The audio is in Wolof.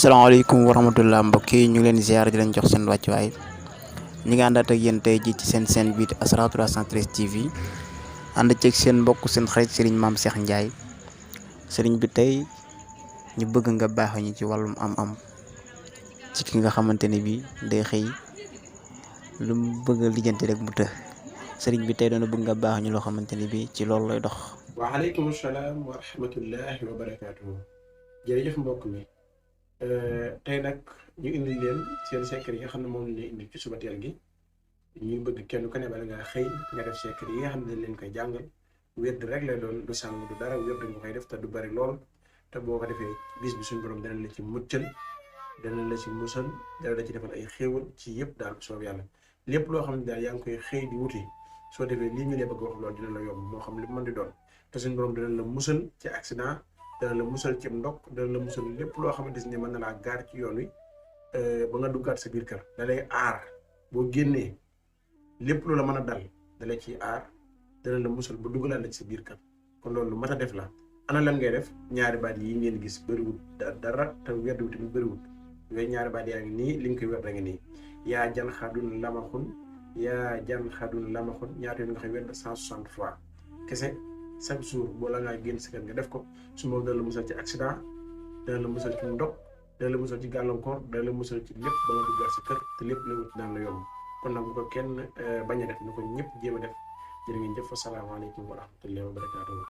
asalaamaaleykum wa rahmatullah mbokk yi ñu ngi leen ziar di leen jox seen wàccuwaay ñi ngi àndaat ak yéen tey ji ci seen bii di Asrar 313 TV ànd ceeg seen mbokk seen xarit Serigne Mame Cheikh Ndiaye Serigne bi tey ñu bëgg nga baax ñu ci wàllum am-am ci ki nga xamante ne bii day xëy lu mu bëgg a lijjanti rek mu të Serigne bi tey doona bëgg nga baax ñu loo xamante ne bii ci loolu lay dox. waaleykum salaam wa rahmatullahi wa barakaatuhu. jërëjëf mbokk mi. tey nag ñu indi leen seen secret yi nga xam ne moom lañ leen indi ci suba teel gi ñuy bëgg kenn ku ne bala nga xëy nga def secret yi nga xam ne dañ leen koy jàngal wérd rek lay doon du sàng du dara wérd nga koy def te du bari lool te boo ko defee bis bi suñu borom dana la ci muccal dana la ci musal dana la ci defal ay xéewal ci yëpp daal soob yàlla lépp loo xam ne daal yaa ngi koy xëy di wuti soo defee lii ñu leen bëgg wax loolu dina la yomb moo xam li mën di doon te suñu borom dana la musal ci accident dana la musal ci ndok dana la musal lépp loo xamante ne mën na laa gaar ci yoon wi ba nga duggaat sa biir kër da lay aar boo génnee lépp lu la mën a dal da lay ciy aar dana la musal ba duggalaat la ci sa biir kër kon loolu lu mat a def la ana lan ngay def ñaari baat yi ngeen gis bëriwul dara te weddu tamit bëriwul yooyu ñaari baat yaa ngi nii li nga koy wedd da nga nii yaa jan xadun lamaxun yaa jan xadun lamaxun ñaata yoon nga koy wedd 160 fois kese chaque jour boo la ngaa génn si kër nga def ko su ma dana la musal ci accident dana la musal ci ndog dana la musal ci gàllankoor dana la musal ci lépp ba nga duggaat sa kër te lépp la wut daan la yomb kon nag bu ko kenn bañ a def na ko ñëpp jéem a def jërë ngeen jëf asalaamaaleykum wa rahmatullahi wa barakaatuhu